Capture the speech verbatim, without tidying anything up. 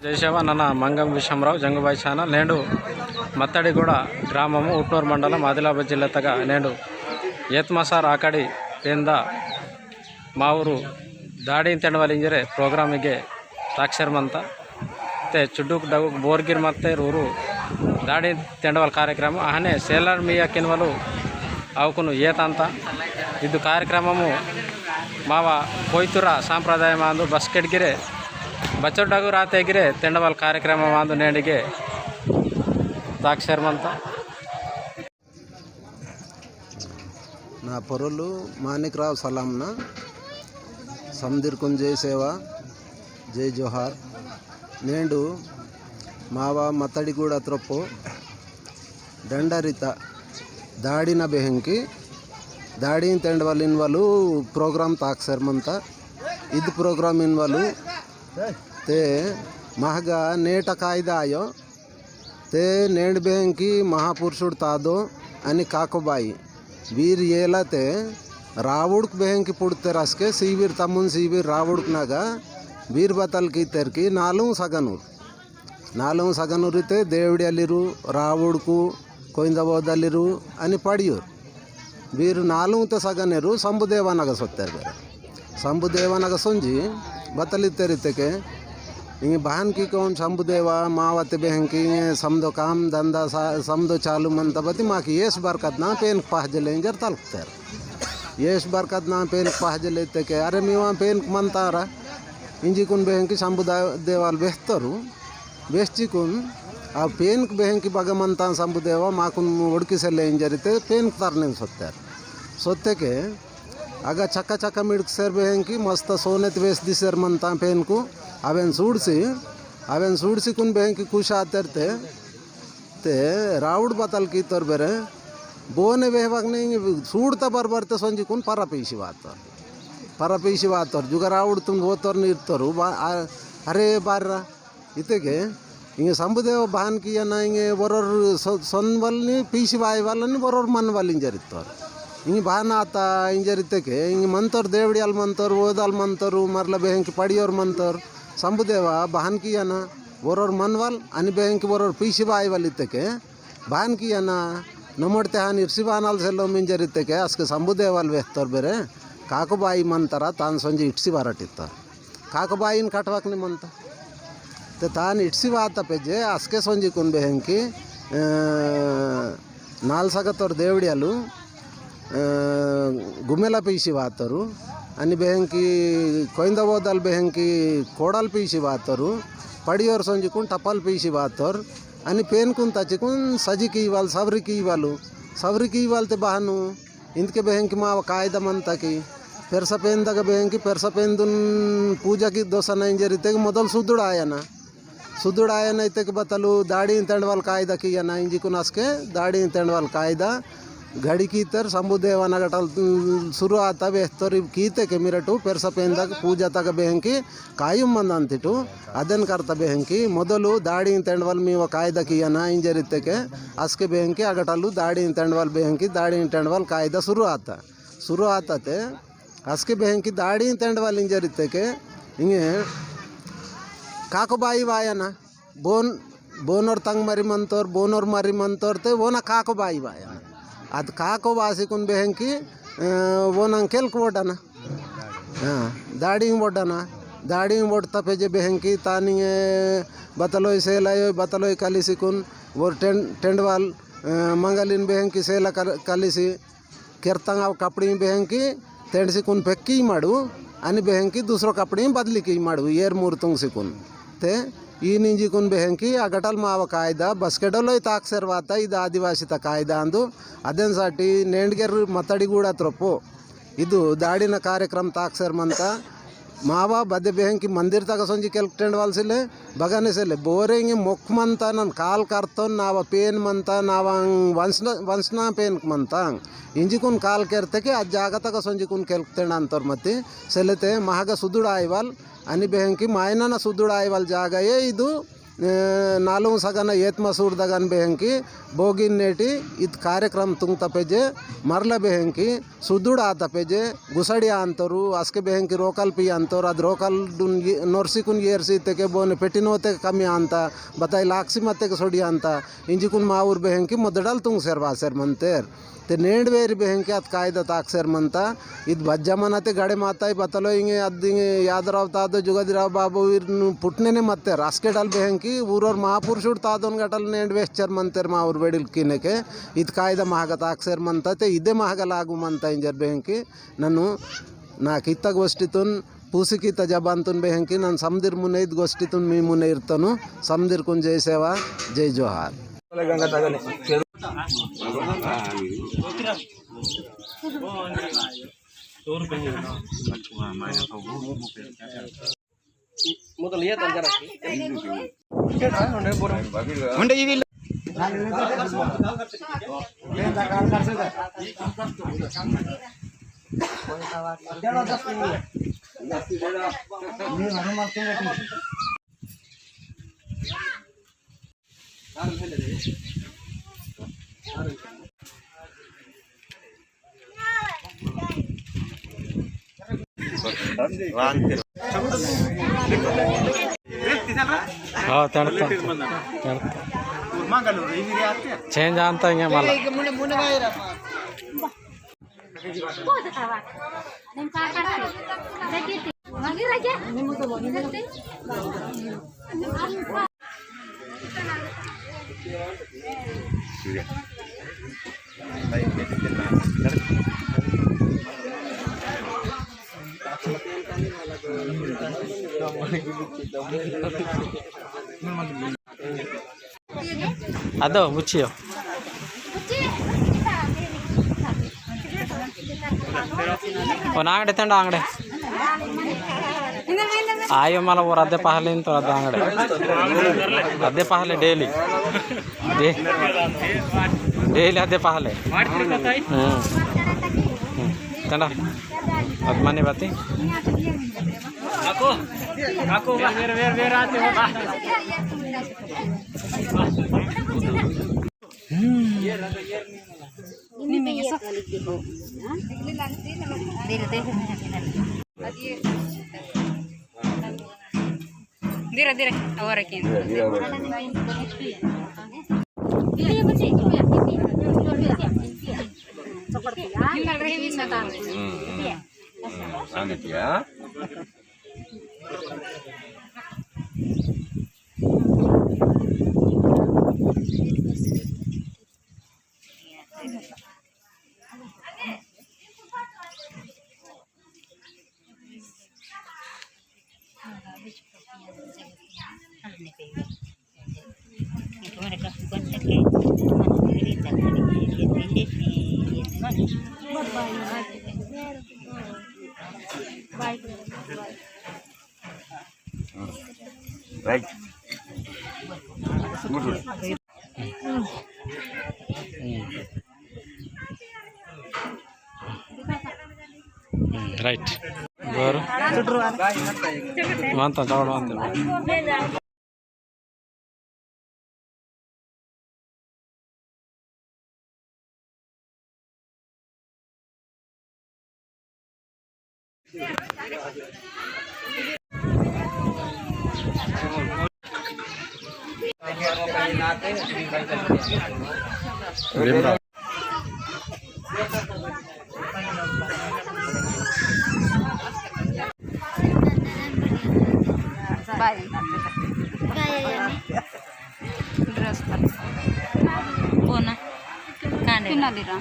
जय सेवा, नना मंगम विषमराव, जंगुबाई channel। नेंडु मत्तड़ीगूड़ा ग्राममु, उटनूर मंडलम, आदिलाबाद जिल्ला तगा। नेंडु एत्मसार आकड़ी पेंदा मावुरु दाड़ी तेंडवाल इंजरे program इगे ताक्सेर मंता। ते चुड्डुक डगुक बोरगिर मत्ते रूरु दाड़ी तेंडवाल कार्यक्रम आहने सेलर मिया किनवलु अवकुनु येतांता। इदु कार्यक्रममु मावा कोइतुरा सांप्रदाय मांदु बस्केट गिरे बच्चर डगु राते गिरे तेंडवाल कार्यक्रम मांदु नेंडिगे ताक्सेर मंता। ना पोरोलु मानिक राव सलामना, समदिरकुन जय सेवा, जय जोहार। नेंडु मावा मत्तड़ीगूड़ा त्रोपो दंडारिता दाड़िना बेहंकी दाड़ी तेंडवाल इनवालु program ताक्सेर मंता। इद program इनवालु ते महगा नेट कायदा आयो। ते नेंड बेहंकी महापुरुषुड तादो अनि काकोबाई वीर येला ते रावुड़क बेहंकी पुड़ते रसके सीवीर तमुन सीवीर रावुड़क नगा वीर बतल की तेरकी नालुंग सगनुर। नालुंग सगनुर इते देवड़ियालिरु, रावुड़कु, कोइंदबोदलिरु अनि पड़ियुर। वीर नालुंग ते सगनेरु शंभुदेवानगा सोत्तेर बेरे। शंभुदेवानगा सोंजी बतल इत्तेर इत्तेके, इंगे बहन की कौन शंभुदेवा मावते बेहंकी इंगे समदो काम धंधा सा-, समदो चालू मंता बती माकी येस बरकत ना पेन पहजले इंजर तलकतेर। येस बरकत ना पेन पहजले इत्तेके, अरे मीवा पेन मंतारा, इंजीकुन बेहंकी शंभुदा-, देवाल बेहतरू। बेस्चिकुन आ पेनक बेहंकी बगमंतान शंभुदेवा माकुन ओड़की सेले इंजरिते पेनक तरनेन सोत्तेर। सोत्तेके अगा चक्का चक्का मिड़क सेर बेहंकी मस्त सोनेत वेस दिसेर मंतान पेनकु। अवेन सूड़सी, अवेन सूड़सीकुन बेहंकी कुश आतेरते ते रावुड़ बतल कीतोर बेरे बोने वेहवाक ने सूड़ता बरबरते सोंजीकुन परा पीसी वातोर। परा पीसी वातोर। जुगा रावुड़ तुन वोतोर नीरतोर। बा-, आ-, अरे बाररा इत्तेके इंगे शंभुदेव बहान कियाना इंगे वरोर सो-, सोनवलनी पीसी वायवलनी वरोर मनवल इंजरितोर। इंगे बहान आता इंजरित्तेके इंगे मंतोर देवड़ियाल मंतोर, ओदाल मंतोर, मरला बेहंकी पड़ियोर मंतोर। शंभुदेवा बहान कियाना वरोर मनवल अनि बेहंकी वरोर पीसी वायवल इत्तेके बहान कियाना नमोड़ते हान इर्सी बानाल सेलो इंजरित्तेके असके शंभुदेवाल वेहतोर बेरे काकोबाई मंतरा तान सोंजी इट्सी बारटित्तोर। काकोबाईन कटवाकनी मंता। ते तान इट्सी वाता पेजे असके सोंजीकुन बेहंकी, अ, नाल सगतोर देवड़ियालु, अ, गुमेला पीसी वातोरु, अनि बेहंकी कोइंदा वोदल बेहंकी कोड़ल पीसी वातोरु, पड़ियोर सोंजीकुन टपल पीसी वातोर, अनि पेनकुन तचिकुन सजी कीवाल, सवरी कीवालु, सवरी कीवाल ते बहानु, इंदके बेहंकी माव कायदा मंता की, पेरसा पेन दगा बेहंकी, पेरसा पेन दुन पूजा की दोसा ना इंजरित्तेके मोदल सुदुड़ आयना। सुदुड़ आयना इत्तेके बतलु दाड़ी तेंडवाल कायदा कियाना इंजीकुन असके दाड़ी तेंडवाल कायदा घड़ी कीतेर शंभुदेवाना गटल, उम, सुरु आता वेहतोर इव कीतेके मिरटु पेरसा पेन दगा पूजा तगा बेहंकी कायुम मंदांतिटु अदेन करता बेहंकी मोदलु दाड़ी तेंडवाल मीव कायदा कियाना इंजरित्तेके असके बेहंकी अगटलु दाड़ी तेंडवाल बेहंकी दाड़ी तेंडवाल कायदा सुरु आता। सुरु आता ते असके बेहंकी दाड़ी तेंडवाल इंजरित्तेके इंगे काकोबाई वायना। बोन, बोनोर तंग मरी मंतोर, बोनोर मरी मंतोर ते वोना काकोबाई वायना। अद काको वासीकुन बेहंकी, अ, वोना केल्क वोडना। हाँ, दाड़िंग वोडना। दाड़िंग वोडता पेजे बेहंकी तानिंग, अ, बतलोय सेलायो, बतलोय कलिसीकुन, वो टेंड-, टेंडवाल, अ, मंगलिन बेहंकी सेला कल-, कलिसी। केरतंग अव कपड़ी बेहंकी तेंडसीकुन पेक्की माडु, अनि बेहंकी दूसरो कपड़ी बदली की माडु, एर मूर तुंगसीकुन। ते ई निंजीकुन बेहंकी अगटल माव कायदा, बस्केडोलोय ताक्सेर वाता, इद आदिवासी ता कायदा अंदु, अदेन साटी नेंडगेर मत्तड़ीगूड़ा त्रोपो। इदु दाड़िन कार्यक्रम ताक्सेर मंता, मावा बदे बेहंकी मंदिर तगा सोंजी केल्क टेंडवाल सिले, बगाने सिले, बोरे इंगे मोक मंता नन काल करतोन नावा पेन मंता, नावा वंसना, वंसना पेन मंता। इंजीकुन काल केरतेके अद जागा तगा सोंजीकुन केल्क टेंडांतोर मती, सिलेते महगा सुदुड़ आयवाल, अनि बेहंकी मायनना सुदुड़ आयवाल जागा ये इदु, ए, नालुंग सगन एत्मा सूर दगन बेहंकी बोगिन नेटी इद कार्यक्रम तुंग तपेजे, मरला बेहंकी सुदुड़ आ तपेजे, गुसड़ी आंतोरु, असके बेहंकी रोकल पी आंतोरु, अद रोकल दुन ये-, नोरसी कुन येरसी तेके बोने पेटिनो तेके कमी आंता, बताई लाक्सी मत तेके सोड़ी आंता, इंजी कुन माउर बेहंकी मोदडल तुंग सेर बासेर मंतेर। ते नेंड वेरी बेहंके अत कायदा ताकसेर मंता। इद बज्जा मनाते गड़े माताई बतलो इंगे अद्दिंगे यादराव तादो जुगदिराव बाबू वीर नु पुटने ने मत्ते रास्केडल बेहंकी ऊरोर महापुरुषुड तादोन गटल नेंड वेस्चर मंतेर माउर वेडिल किनेके। इद कायदा महगा ताकसेर मंता ते इदे महगा लागू मंता इंजर बेहंकी। नन्नु नाक इत्ता गोष्ठीतुन पूसी की तजाबान तुन बेहंकी नन समदिर मुने इद गोष्ठीतुन मी मुने इर्तनु। समदिर कुन जय सेवा, जय जोहार। हाँ, तड़का, तड़का। Change आंता इंगे मला। अदो बुच्चियो। ओ नांगड़े तंड आंगड़े। आयो मला वो अद्दे पहले इन तो अद्दे आंगड़े। अद्दे पहले daily। दे-, daily अद्दे पहले। हम्म। हम्म। तंडा। अद मने बाती। आको, आको, वेर, वेर, वेर, वेर आते हो। धीरे, धीरे, और रखें। हम्म, हम्म। हम्म, सांगितलं। Right. Good, good. Right. Baru. Mantap, cawan mantap. Dress पर। कोना? कांडे। पिन्ना दिरा।